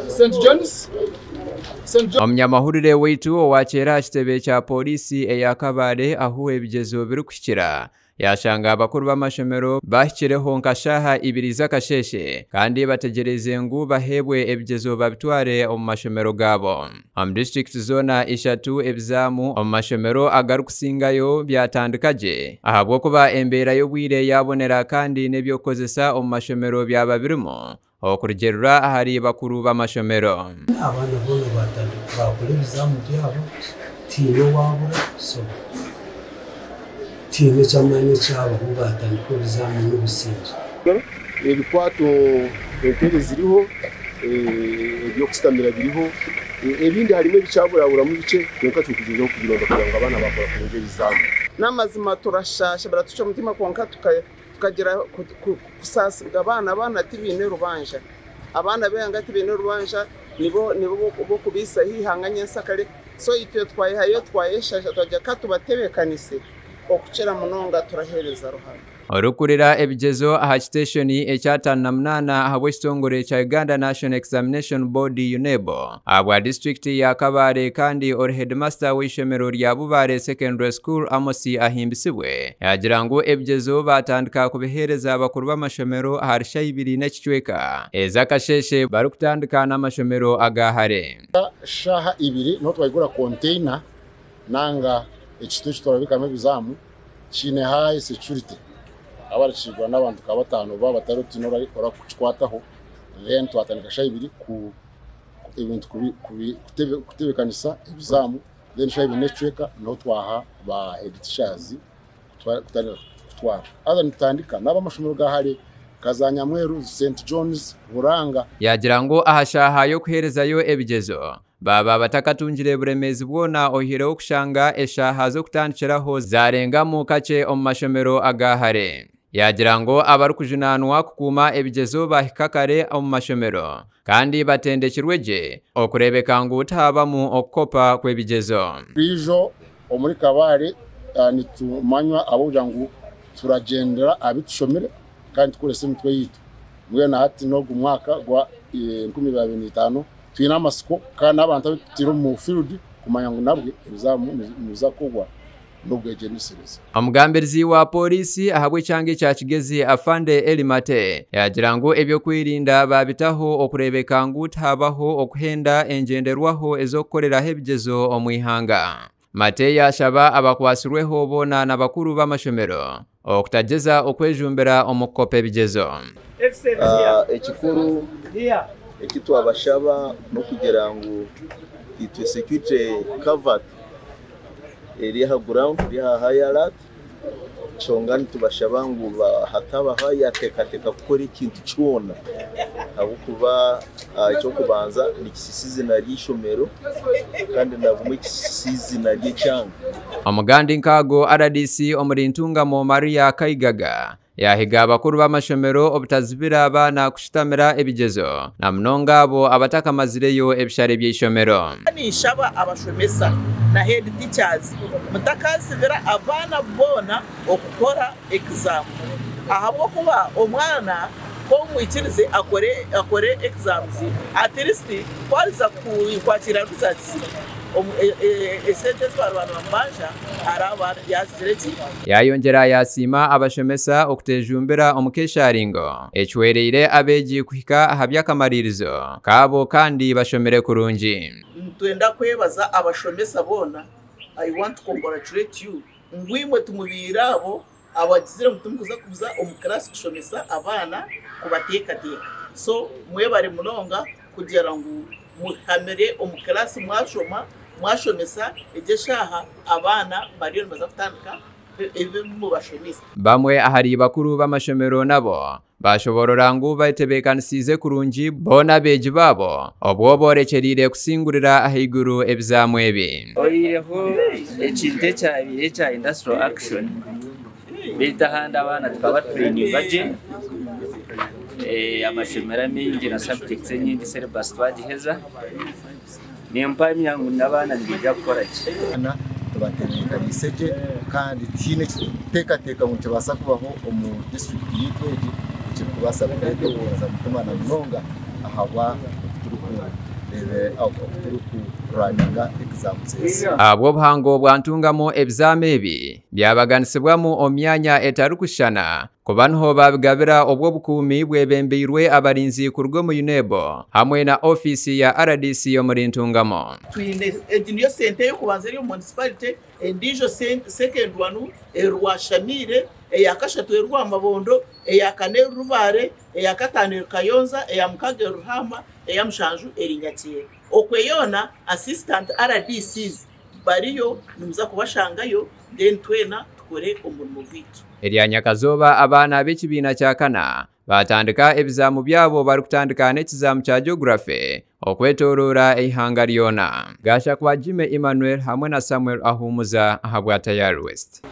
St John's. St. Omunyamahurire waitu owakyera aha kitebe kya pooriisi eya Kabale ahu ebigyezo birikuhikira yashanga abakuru b'amashomero bahikireho nka shaaha ibiri z'akasheeshe kandi bategyereize ngu baheebwe ebigyezo babitware omu mashomero gaabo. Omu disiturikiti zoona ishatu ebizaamu omu mashomero agarikusingayo byatandika gye ahabw'okuba embeera y'obwire yabonera kandi n'ebyokukozesa omu mashomero byaba birimu okurugyerera ahari bakuru b'amashomero. Abaana boona batandika bakora ebizaamu byabo, tihaine owaabura, so tihaine eky'amaani ekyabaho, batandika ebizaamu n'obusingye. Ebikwato, entebe ziriho, eby'okushutamira biriho, ebindi harimu ebikyaburaburamu bikye, kwonka turikugyezaho kubironda kugira ngu abaana bakora kurungi ebizaamu. N'amazima turashasha, baratucwa omutima, kwonka tukagira kusaasibwa abaana. Abaana tibaine rubanja, abaana b'eihanga tibaine rubanja, nibo nibo b'okubiisaho eihanga nyensakare. So itwe twayehayo, twayeshasha, twagira ka tubatebeekanise okukira munonga, turaheereza Ruhanga. Orikurira ebigyezo aha kiteshoni ekya 58 ahabw'ekitongore kya Uganda National Examination Board, UNEB, ahabwa disitulikiti ya Kabale kandi ori headmaster w'eishomero rya Bubare Secondary School, Amos Ahimbisibwe, yagira ngu ebigyezo batandika kubiheereza abakuru b'amashomero ahari shaaha 2:15 ez'akasheeshe, barikutandika n'amashomero aga hare. Shaaha 2 niho twayigura container nanga ekito eki turabikamu ebizaamu. Kiine high security, abarikigura n'abantu ka bataano ba batari tiine orakukikwataho. Then twatandika shaaha 2 ku ebintu kutebekanisa ebizaamu, then shaaha 2:15 niho twaha ba head teachers kutandika kutwara. Haza nitutandika n'ab'amashomero ga hare nka za Nyamweru, St John's, Buranga. Yagira ngu aha shaaha y'okuheerezayo ebigyezo baba batakatungire buremeezi bwona, oihireho kushanga eshaaha z'okutandikiraho zarengamu kakye omu mashomero aga hare. Yagira ngu abarikujunaanwa kukuuma ebigyezo bahika kare omu mashomero kandi batendekirwe gye okureebeka ngu tihabamu okukopa kw'ebigyezo. Buriijo omuri Kabale nitumanywa ahabw'okugira ngu turagyendera aha bitushomire kandi tukoresa emitwe yaitu. Mbwenu hati n'ogu mwaka gwa 2025 twine amatsiko kandi n'abantu abu tutaire omu field kumanya ngu nabwe ebizaamu nibiza kukorwa n'obwegyendesereza. Omugambirizi wa pooriisi ahabw'ekyanga ekya Kigezi, Afande Eli Mate, yagira ngu ebyokwerinda babitaho okureebeka ngu tihabaho okuhenda engyenderwaho ez'okukoreraho ebigyezo omu ihanga. Mate yashaba abakwatsirweho boona n'abakuru b'amashomero okutagyeza okwejumbira omu kukopa ebigyezo. Ekikuru eki twabashaba n'okugira ngu itwe security covered eri aha ground, eri aha high alert, kyonka nitubashaba ngu hatabaho yateekateeka kukora ekintu kyona, ahabw'okuba ekyokubanza nikisisa izina ry'eishomero kandi nabumwe kisisa izina ry'ekyanga. Omugandi nkaago RDC omuri Ntungamo, Maria Kaigaga, yahiga abakuru b'amashomero obutazibira abaana kushutamira ebigyezo, na munonga abo abatakamazireyo ebishare by'eishomero. Ninshaba abashomesa na head teachers, mutakazibira abaana boona okukora exam, ahabw'okuba omwana komwikirize akore exams, at least kwariza kwakira results, esente ezi bariba nibamubanja araba yazigire ki. Yayongyera yasiima abashomesa okutejumbira omu kesharingo ekihwereire abeegi kuhika aha by'akamaririzo kaabo kandi bashomere kurungi. Nitwenda kwebaza abashomesa boona. I want to congratulate you ngu imwe tumubiire abo abagizire ngu timukuza kuza omu class kushomesa abaana kubateekateeka. So mwebare munonga kugira ngu muhamire omu class, mwashoma, mwashomesa egyo eshaaha abaana bariyo nibaza kutandika ebi mubashomesa. Bamwe ahari bakuru b'amashomero nabo bashoborora ngu batebeekanisiize kurungi boona abeegi baabo obwo borekyereire kusingurira ahaiguru ebizaamu ebi. Oyireho ekintu ekyabaire ekya industrial action, beitu ahandi abaana tukaba tureyininga gye. Amashomero amaingi na subjects enyingi syllabus twagiheza. Nimpamya ngu n'abaana nibaija kukora gye. Tubatebeekaniise gye kandi tihaine ekituteekateeka ngu nikibaasa kubaho omu disiturikiti yaitu egi ekirikubaasa kureeta obuhunza mutima, na munonga. Ahabwa okuturikuraninga exams ezi. Ahabw'obuhango bwa Ntungamo, ebizamu ebi byabaganisibwamu omu myanya etarikushushana kuba niho babigabira obw'obukuumi bwebembeirwe abarinzi kuruga omu UNEB hamwe na ofiisi ya RDC omuri Ntungamo. Twine egi niyo sente y'okubanza eri omu municipality, endiijo second one eri Rwashamire, eya kashatu eri Rwamabondo, eya kana eri Rubaare, eya kataano eri Kayonza, eya mukaaga eri Ruhama, eya mushanju eri Nyakyera. Okwe yoona assistant RDCs bariyo, nimuza kubashangayo, then twena tukore omurimo gwaitu. Erya nyakazooba abaana b'ekibiina kya kana batandika ebizamu byabo barikutandika n'ekizamu kya geography okwetooroora eihanga ryona. Gashakwa Jime Emmanuel hamwe na Samuel Ahumuza ahabwa Tayari West.